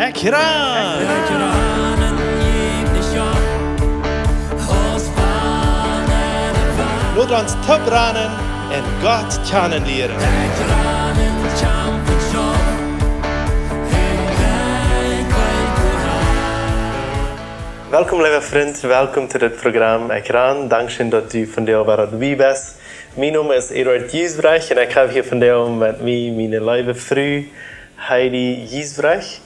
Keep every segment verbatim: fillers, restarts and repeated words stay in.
Ekjran! Lot ons toop ranen un Gott kjanen lieren. Welkom, leewa Frint, welkom to dit Program Ekjran. Dankscheen, daut du vondoag wada doabie best. Mien Nomen es Eduard Giesbrecht un ekj hab hia vondoag met mie miene leewe Fru Heidi Giesbrecht.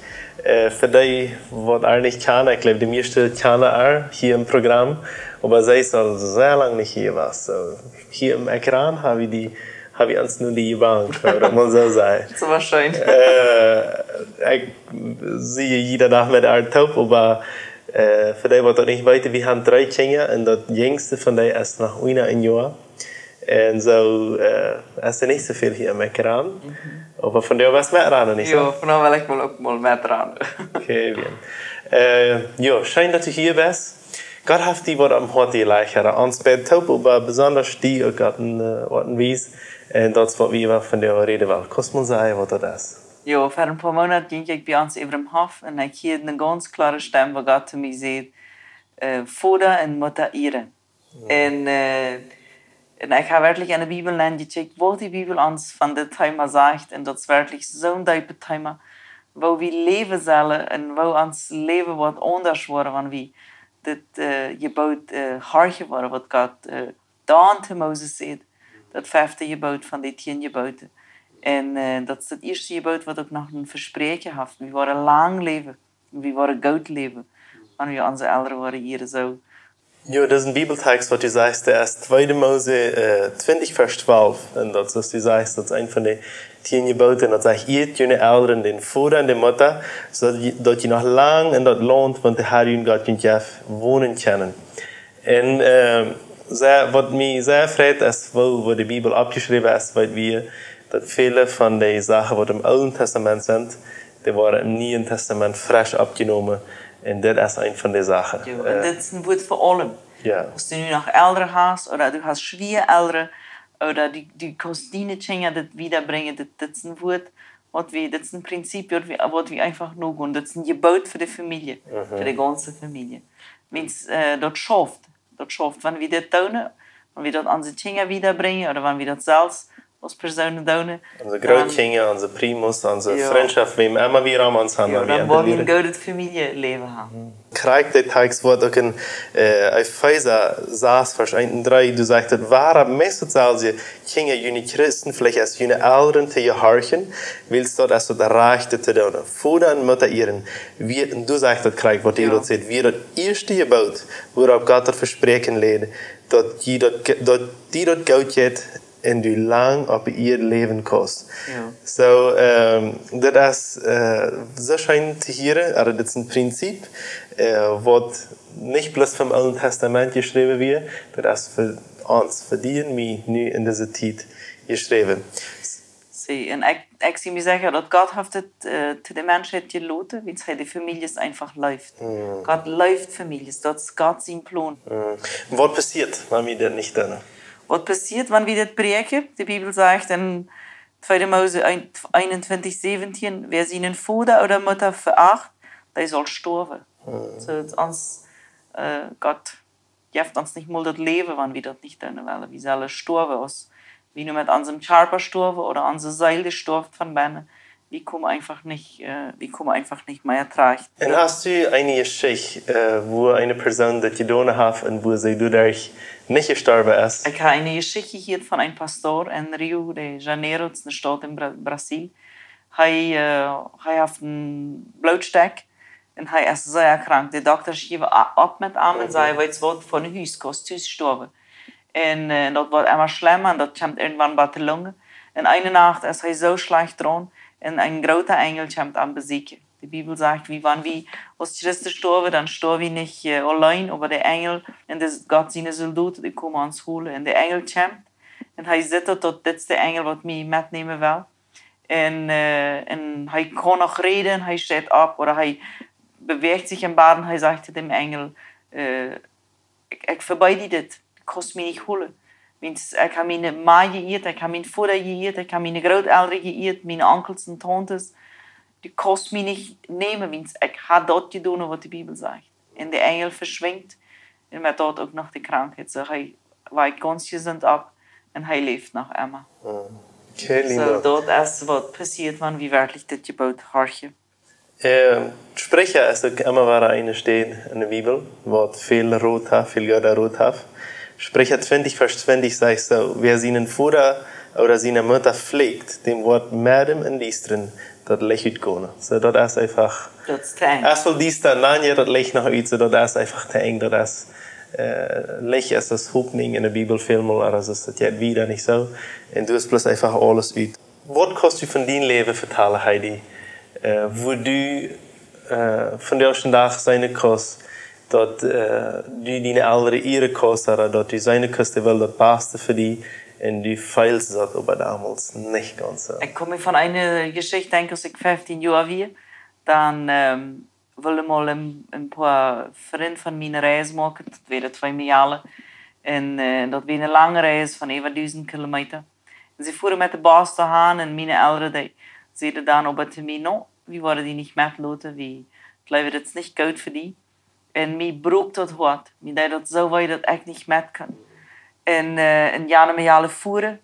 Äh, fa dee, waut äa nich kjanen, ekj jleew, de mieeschte kjanen äa hia em Program, oba see es aul sea lang nich hia jewast. Soo, hia em Ekjran hab wie die, hab wie ons nu die jebangt, ooda mol soo sajen. Daut wia scheen. Äh, ekj sie jieda Dach met äa toop, oba, äh, fa dee, waut daut nich weeten, wie haben dree Kjinja un daut jinjste von dee es noch unja een Joa. Un soo, äh, es nich soo väl hia em Ekjran. Mhm. Oba vondoag west du met ranen, nich soo? Jo, vondoag well ekj mol uk mol met ranen. Okay, bien. Äh, jo, scheen, daut du hia best. Gott haft die waut aum Hoat jelajcht, Herr. Ons beid toop, oba besonda die uk opp eene, äh, Oat un Wies. Un daut es, waut wie vondoag räden wellen. Kaust mol sajen, waut daut es? Jo, ver een poa Moonaten jinkj ekj bie ons äwa dän Hoff un ekj hieed eene gaunz kloare Stemm, waut Gott to mie säd, äh, Voda un Mutta ieren. Un, äh, un ekj hab werkjlich enne Bibel nenjekjikjt, waut de Bibel ons von dit Thema sajcht. Un daut es werkjlich soon deepet Thema, woo wie läwen sellen un woo ons Läwen woat aundasch woaren, wan wie dit, äh, Jeboot, äh, horchen woaren, waut Gott, äh, dan to Moses säd, daut fefte Jeboot von de tieen Jebooten. Un, äh, daut es daut ieeschte Jeboot, waut uk noch een Vespräakjen haft. Wie woaren lang läwen. Wie woaren goot läwen, wan wie onse Elren woaren ieren, soo. Jo, daut es een Bibeltext, waut du sajchst, daut es tweede Mose, äh, twintich, Varsch twalf. Un daut es, du sajchst, daut es eent von de tieen Jebooten. Un daut sajcht: Ieet june Elren, dän Voda un de Mutta, soo daut jie, daut jie noch lang en daut Launt, waut de Herr, jun Gott, junt jeft, wonen kjennen. Un, äh, sea, waut mie sea freit es, woo, woo de Bibel oppjeschräwen es, wiels wie, daut väle von de Sachen, waut em Oolen Tastament sent, dee woaren em Nieen Tastament fresch oppjenomen. Un dit es eent von de Sachen. Jo, un, äh, dit es een Wuat fa aulem. Jo. Aus du nu noch Elren hast, ooda du hast Schwiaelren, ooda du, du kaust diene Kjinja dit wiedabrinjen, dit, dit es een Wuat, waut wie, dit es een Prinzip, waut wie, waut wie eefach nogonen. Dit es een Jeboot fa de Famielje, mhm, fa de gaunze Famielje. Wiels, äh, daut schauft. Daut schauft, wan wie dit doonen, wan wie daut onse Kjinja wiedabrinjen ooda wan wie daut selfst aus Persoonen doonen. Onse, ähm, Grootkjinja, onse Primos, onse, jo, Frintschoft, wäm emma wie rom ons haben, jo, wan wie dan woa wie een goodet Famieljeläwen haben. Krakjt dit Text woat uk en, äh, Efeesa sas, Varsch eent un dree, doa sajcht et: Woat meist daut selwje, Kjinja, june Christen, veleicht aus june Elren to jehorchen, wiels daut es daut Rajchte to doonen. Voda un Mutta ieren, wia, un doa sajcht daut krakjt, waut du, jo, daut sajchst, wia daut ieeschte Jeboot, wuaropp Gott daut Vespräakjen läd, daut jie daut ge-, daut die daut goot jeit un du lang oppe Ieed läwen kaust. Jo. Soo, ähm, daut es, äh, soo scheen to hieren, oba daut es een Prinzip, äh, waut nich bloos vom Oolen Tastament jeschräwen wia, daut es fa ons, fa die un mie nu en dise Tiet jeschräwen. See, un ekj, ekj sie mie secha, daut Gott haft et, äh, to de Menschheit jeloten, wiels hee de Famieljes eefach leeft. Mm. Gott leeft Famieljes, daut es Gott sien Plon. Mm. Waut passieet, wan wie daut nich doonen? Waut passieet, wan wie daut bräakjen? De Bibel sajcht en tweede Mose een, eenuntwintich säwentieen: Wäa sienen Voda ooda Mutta veacht, dee saul stoawen. Mm. Soo, daut ons, äh, Gott jeft ons nich mol daut Läwen, wan wie daut nich doonen wellen. Wie sellen stoawen, aus wie nu met onsem Kjarpa stoawen ooda onse Seel, dee stoaft von bennen. Wie komen eefach nich, äh, wie komen eefach nich mea trajcht. Un hast du eene Jeschicht, äh, wua eene Persoon daut jedonen haft un wua see doaderch nich jestorwen es? Ekj hab eene Jeschicht jehieet von een Pastor en Rio de Janeiro, daut es eene Staut en Bra-, Brasil. Hee, äh, hee haft een Blootstekj un hee es sea krank. De Doktasch jeewen a-, opp met am un, mhm, säden: Weetst waut, von Hus kaust du stoawen. Un, äh, daut woat emma schlemma un daut kjemt irjentwan bat de Lungen. Un eene Nacht es hee soo schlajcht draun un een groota Enjel kjemt am besieekjen. De Bibel sajcht, wie, wan wie aus Christen stoawen, dan stoawen wie nich, äh, auleen, oba de Enjel un de, Gott siene Soldoten, dee komen ons holen. Un de Enjel kjemt un hee sitt daut, daut dit es de Enjel, waut mie metnämen well. Un, äh, un hee kaun noch räden, hee steit opp, ooda hee bewäacht sikj em Bad un hee sajcht to dän Enjel, äh, ekj, ekj vebied die dit, du kaust mie nich holen. Wiels ekj hab miene Ma jeieet, ekj hab mienen Voda jeieet, ekj hab miene Grootelren jeieet, miene Onkels un Tauntes. Du kaust mie nich nämen, wiels ekj ha daut jedonen, waut de Bibel sajcht. Un de Enjel veschwinjt un met daut uk noch de Krankheit. Soo, hee wajcht gaunz jesunt opp un hee läft noch emma. Okay, Soo, Lina. Daut es, waut passieet, wan wie werkjlich dit Jeboot horchen. Äh, Spricha es uk emma wada eene Städ enne Bibel, waut väl Rot haft, väl gooda Rot haft. Spricha twintich, Varsch twintich sajcht soo: Wäa sienen Voda ooda siene Mutta flieekjt, däm woat met däm em Diestren daut Licht utgonen. Soo, daut es eefach, Daut es to enj. es väl diesta, dan jeit daut Licht noch ut, soo, daut es eefach to enj, daut es, äh, Licht es aus Hopninj enne Bibel välmol, oba daut jeit wieda nich soo. Un du hast bloos eefach aules ut. Waut kaust du von dien Läwen vetalen, Heidi? Äh, woo du, äh, von dän ieeschten Dach seenen kaust, daut, äh, du diene Elren ieren kaust, ooda daut du seenen kaust, dee wellen daut Baste fa die, un du feelst daut oba donmols nich gaunz soo. Ekj kaun mie aun eene Jeschicht denkjen, aus ekj feftieen Joa wia, dan, ähm, wullen mol een, een poa Frind von mie eene Reis moaken, daut wieren twee Mejalen. Un, äh, daut wia eene lange Reis von äwa dusent Kilometa. Un see fuaren met de Bus doahan un miene Elren, dee säden dan oba to mie: "No, wie woaren die nich metloten, wie jleewen, daut es nich goot fa die." Un mie broak daut Hoat, mie deed daut soo wee, daut ekj nich met kunn. Un, äh, un jane Mejalen fuaren.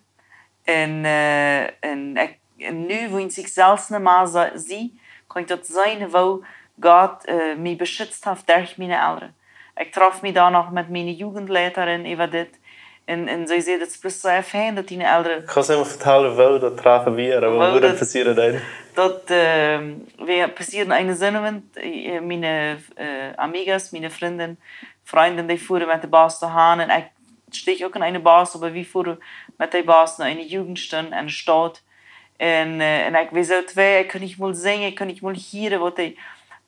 Un, äh, un ekj, un nu, wan ekj selfst nich mea sa-, sie, kaun ekj daut seenen, woo Gott, äh, mie beschützt haft derch miene Elren. Ekj trof mie dan noch met miene Jugendleiterin äwa dit. Un, un see säd: "Daut es bloos soo fein, daut diene Elren." Kaust du mie vetalen, woo daut Trafen wia, ooda woo, Woo woo daut daut passieed? Daut, ähm, wia passieet eene Sindowent, äh, miene, äh, Amigas, miene Frind, Frind, dee fuaren met de Bus doahan. Un ekj steach uk en eene Bus, oba wie fuaren met de Bus no eene Jugendstund enne Staut. Un, äh, un ekj wia soo twei, ekj kunn nich mol sinjen, ekj kunn nich mol hieren, waut de,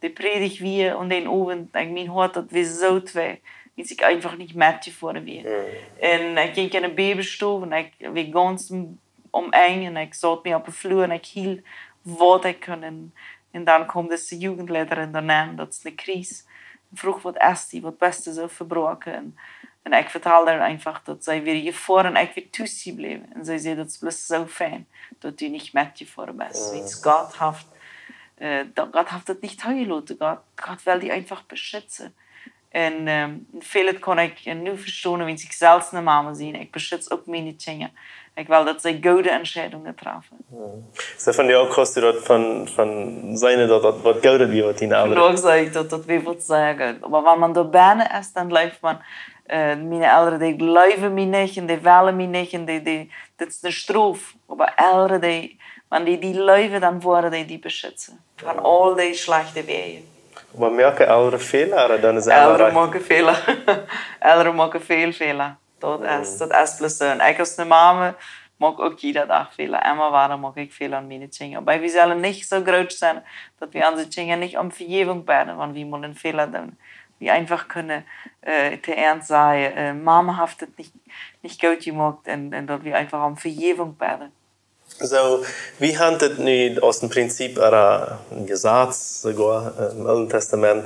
de Prädicht wia aun dän Owent. Ekj, mien Hoat, daut wia soo twei, wiels ekj eefach nich metjefoaren wia. Un ekj jinkj enne Bibelstow un ekj wia gaunz om, om enj un ekj saut mie opp dän Flua un ekj hield, waut ekj kunn. Un, un dan kjeem dise Jugendleiterin doa nenn, daut es eene Christ. Un fruach: "Waut es die, waut best du soo vebroaken?" Un, un ekj vetald äa eefach, daut see wia jefoaren un ekj wia tus jebläwen. Un see säd: "Daut es bloos soo fein, daut du nich metjefoaren best." Wiels Gott haft, äh, daut, Gott haft daut nich toojeloten. Gott, Gott well die eefach beschützen. Un, ähm, väl kaun ekj nu vestonen, wiels ekj selfst eene Mama sie, ekj beschütz uk miene Kjinja. Ekj well, daut see goode Entscheidungen trafen. Soo, von dee kaust du daut von, von seenen, daut daut waut Goodet wia, waut diene Elren. Kloa, saj ekj, daut, daut wia waut sea goot. Oba wan eena doa bennen es, dan jleeft eena, äh, miene Elren, dee jleewen mie nich un dee wellen mie nich un dee, dee, daut es eene Strof. Oba Elren, dee, wan dee die leewen, dan woaren dee die beschützen von aul dee schlajchte Wäaj. Oba moaken Elren Fäla, ooda dan es Elren Elren rajcht? Moaken Fäla. Elren moaken väl Fäla. Daut es, daut es bloos soo. Un ekj aus eene Mama moak uk jieda Dach Fäla. Emma wada moak ekj Fäla aun miene Kjinja. Oba wie sellen nich soo groot sennen, daut wie onse Kjinja nich om Vejäwunk bäden, wan wie mol eenen Fäla doonen. Wie eefach kjennen, äh, to an sajen, äh, Mama haft et nich, nich goot jemoakt un, un daut wie eefach om Vejäwunk bäden. Soo, wie haben daut nu aus een Prinzip ooda een Jesaz, soogoa, äh, em Oolen Tastament,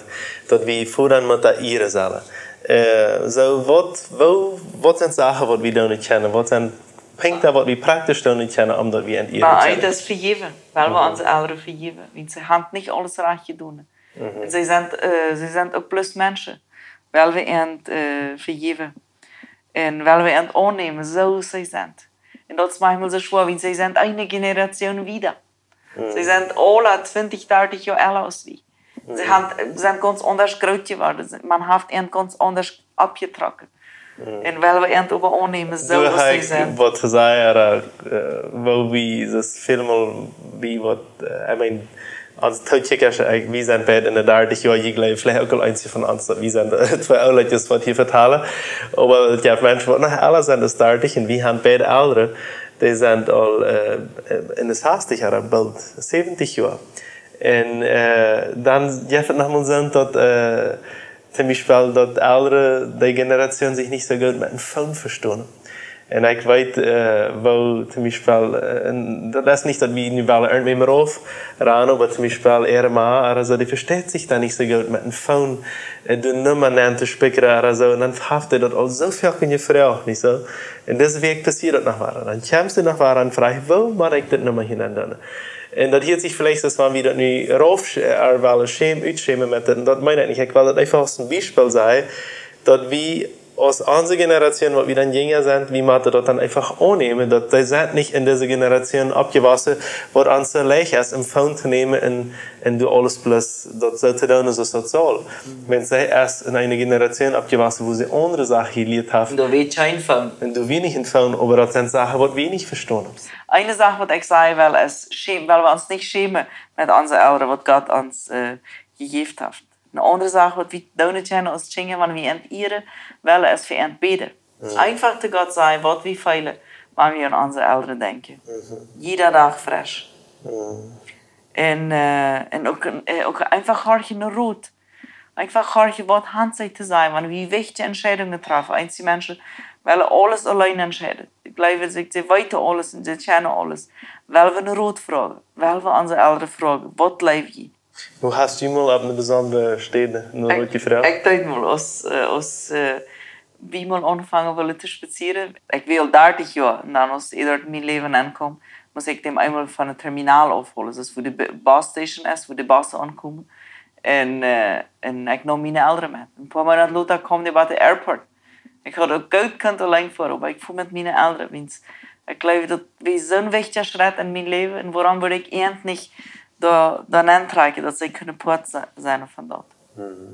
daut wie Voda un Mutta ieren sellen. Äh, soo, waut, woo, waut sent Sachen, waut wie doonen kjennen? Waut sent Punkten, waut wie praktisch doonen kjennen, om daut wie an ieren kjennen? Daut es vejäwen, wiels wie onse Elren vejäwen. Wiels see haben nich aules rajcht jedonen. Un see sent, äh, see sent uk bloos Menschen. Wiels wie an, äh, vejäwen. Un wiels wie an aunnämen, soo aus see sent. Un daut es maunchmol soo schwoa, wiels see sent eene Generation wieda. See sent aule twintich, dartich Joa ella aus wie. See haben, sent gaunz aundasch groot jeworden. Eena haft an gaunz aundasch oppjetrocken. Un wiels wie an oba aunnämen, soo aus see sent. Waut to sajen, ooda, äh, woo wie daut välmol, wie waut, äh, I mean, onse Tookjikja, äh, wie sent beid enne dartich Joa, ekj jleew, veleicht uk aul eenje von ons, wie sent, äh, twee Ooltjes, waut hia vetalen. Oba jo, Menschen, waut noch ella sent aus dartich un wie haben beid Elren, dee sent aul, äh, enne sastich ooda boolt säwentich Joa. Un, äh, dan jeft et noch mol soo daut, äh, toom Biespel daut Elren, dee Generation sikj nich soo goot met een Phone vestonen. Un ekj weet, äh, woo toom Biespel, äh, un daut es nich daut wie nu wellen irjentwäm rauf ranen, oba toom Biespel äare Mame, ooda soo, dee vesteit sikj dan nich soo goot met een Phone, äh, de Numma nenn to spikjren ooda soo, un dan haft see daut aul soo väl jefroacht, nich soo? Un dise Wäakj passieet daut noch mol. Dan kjemt see noch mol un froagt: "Woo mott ekj dit Numma hia nenn doonen?" Un daut hieet sikj veleicht soo aun, aus wan wie daut nu rauf sch-, äh, wellen schämen, utschämen met dit. Un daut meen ekj nich. Ekj well daut eefach aus een Biespel sajen, daut wie aus onse Generation, waut wie dan jinja sent, wie motten daut dan eefach aunnämen, daut dee sent nich en dise Generation oppjewossen, waut ons soo leicht es, een Phone to nämen un, un doa aules bloos daut soo to doonen, soo aus daut saul. Wan see es en eene Generation oppjewossen, wua see aundre Sachen jelieet haft. Un doa wia kjeen Phone. Un doa wia nich een Phone, oba daut sent Sachen, waut wie nich vestonen. Eene Sach, waut ekj sajen well, es, schäm-, well wie ons nich schämen met onse Elren, waut Gott ons, äh, jejäft haft. Eene aundre Sach, waut wie doonen kjennen aus Kjinja, wan wie an ieren wellen, es fa an bäden. Mhm. Eefach to Gott sajen, waut wie feelen, wan wie aun onse Elren denkjen. Mhm. Jieda Dach fresch. Mhm. Un, äh, un uk, äh, uk eefach horchen no Rot. Eefach horchen, waut han see to sajen, wan wie wichtje Entscheidungen trafen. Eenje Menschen wellen aules auleen entscheiden. Dee jleewen, see, see weeten aules un see kjennen aules. Well wie no Rot froagen? Well wie onse Elren froagen, waut jleew jie? Wua hast du mol opp eene besondre Städ no Rot jefroacht? Ekj denkj mol, aus, äh, aus, äh, wie mol aunfungen wullen to spazieren. Ekj wia aul dartich Joa, un dan, aus Eduard en mien Läwen aunkjeem, must ekj däm eemol von de Terminal aufholen. Daut es, wua de B-, Bus Station es, wua de Bussen aunkomen. Un, äh, un ekj neem miene Elren met. Een poa Moonat lota kjeem dee bie de Airport. Ekj haud uk goot kunt auleen foaren, oba ekj fua met miene Elren, wiels ekj jleew, daut wia soon wichtja Schrett en mien Läwen. Un wuarom wudd ekj an nich doa, doa auntrakjen, daut see kunnen Poat se-, sennen von daut? Mhm.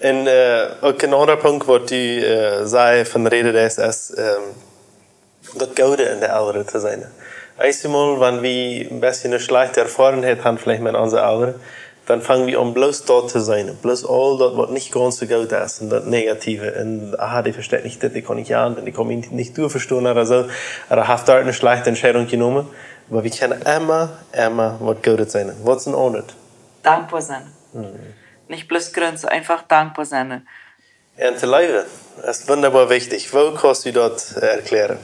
Un, äh, uk een aundra Punkt, waut du, äh, sajchst von räden, daut es, es, ähm, daut Goode en de Elren to seenen. Eenjemol, wan wie een bät eene schlajchte Erfoarunk haben, veleicht met onse Elren, dan fangen wie aun, bloos daut to seenen. Bloos aul daut, waut nich gaunz soo goot es, un daut Negative. Un, ah, dee vesteit nich dit, dee kaun nich aun, un dee kaun mie nich, nich doa vestonen, ooda soo. Ooda haft doa eene schlajchte Entscheidunk jenomen. Oba wie kjennen emma, emma waut Goodet seenen. Waut es een Onnet? Dankboa sennen. Mhm. Nich bloos grunzen, eefach dankboa sennen. Un to leewen, es wundaboa wichtich. Woo kaust du daut, äh, erkjlären?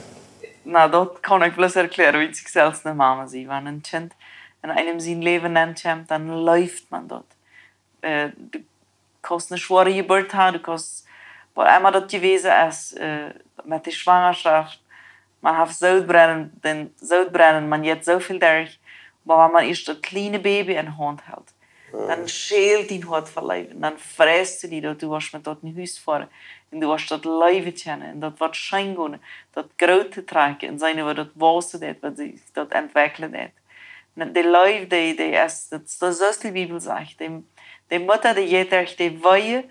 Na, daut kaun ekj bloos erkjlären, wiels ekj selfst eene Mama sie. Wan een Kjint en eenem sien Läwen aunkjemt, dan leeft maun daut. Äh, du kaust eene schwoare Jeburt haben, du kaust, waut emma daut jewast es, äh, met de Schwangerschaft, maun haft Sodbrennen, dän Sodbrennen, maun jeit soo väl derch, oba wan maun ieescht daut kjliene Baby enne Haunt helt, dan schelt dien Hoat voll Leew. Dan freist du die, daut du woascht met daut no Hus foaren. Un du woascht daut leewen kjennen. Un daut woat scheen gonen. Daut Groote trakjen. Un seenen, woo daut wausen deit, woo sikj daut entwekjlen deit. Un de Leew, dee, dee es, daut, daut es, soo aus de Bibel sajcht, de, de Mutta, dee jeit derch de Wee.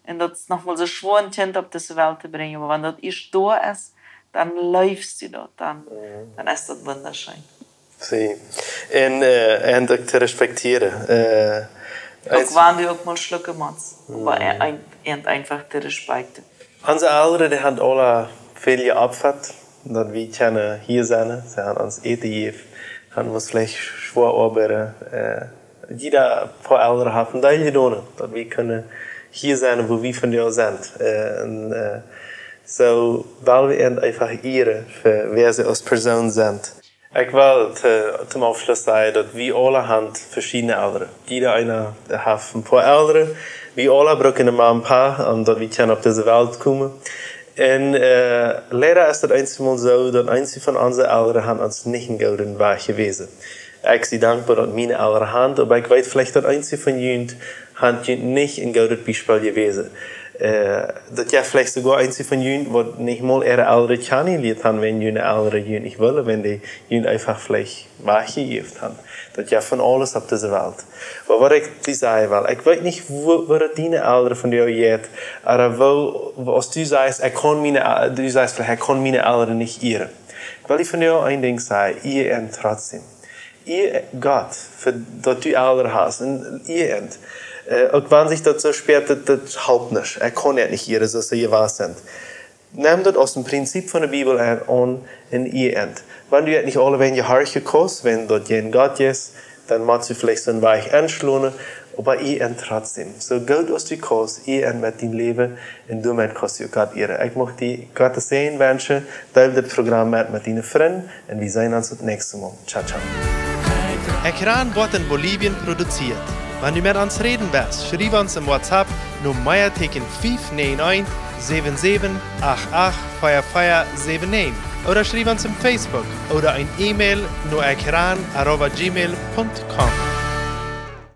Un daut es noch mol soo schwoa, een Kjint opp dise Welt to brinjen. Oba wan daut ieescht doa es, dan leefst du daut. Dan, dan es daut wundascheen. See. Un, äh, un uk to respektieren. Äh, uk wan du uk mol schlucken motst. Oba een, een, eefach to respektieren. Onse Elren, dee haben aule väl jeopfat, daut wie kjennen hia sennen. See haben ons Äten jejäft, haben ons veleicht schwoa oabeiden. Äh, jieda Elren haft een Deel jedonen, daut wie kjennen hia sennen, wua wie vondoag sent. Äh, un, äh, soo well wie an eefach ieren fa wäa see aus Persoon sent. Ekj well to, toom Aufschluss sajen, daut wie aule haben veschiedne Elren. Jieda eena haft een poa Elren. Wie aule brucken eene Mama un Papa, om daut wie kjennen opp dise Welt komen. Un, äh, leida es daut eenjemol soo, daut eenje von onse Elren haben ons nich een gooden Wajch jewast. Ekj sie dankboa, daut miene Elren haben, oba ekj weet veleicht, daut eenje von junt haben junt nich een goodet Biespel jewast. Äh, daut jie veleicht soogoa eenje von junt, waut nich mol äare Elren kjanen jelieet haben, wan june Elren junt nich wullen, wan dee junt eefach veleicht wajchjejäft haben. Daut jie von aules opp dise Welt. Oba waut ekj die sajen well, ekj weet nich, woo, woo daut diene Elren vondoag jeit, ooda woo, woo, aus du sajchst, ekj kaun miene, du sajchst veleicht, ekj kaun miene Elren nich ieren. Ekj well die vondoag een Dinkj sajen, iea an trotzdäm. Iea Gott, fa daut du Elren hast, un iea an. Äh, uk wan sikj daut soo spieet, daut, daut halpt nich. Ekj kaun an nich ieren, soo aus see jewast sent. Nem daut aus een Prinzip von de Bibel aun, aun un iea an. Wan du an nich aulewäajen jehorchen kaust, wan daut jäajen Gott es, dan motst du veleicht soon Wajch enschlonen, oba iea an trotzdäm. Soo goot aus du kaust, iea an met dien Läwen un doamet kaust du Gott ieren. Ekj mucht die Gott sienen Säajen wenschen, deel dit Program met, met diene Frind un wie seenen ons daut näakjste Mol. Ciao, ciao. Ekjran woat en Bolivien produzieet. Wan du met ons räden west, schriew ons em WhatsApp no Meateken fief näajen eent, säwen säwen acht acht, vea vea säwen näajen. ooda schriew ons em Facebook ooda een E-Mail no ekran arroba gmail punkt com.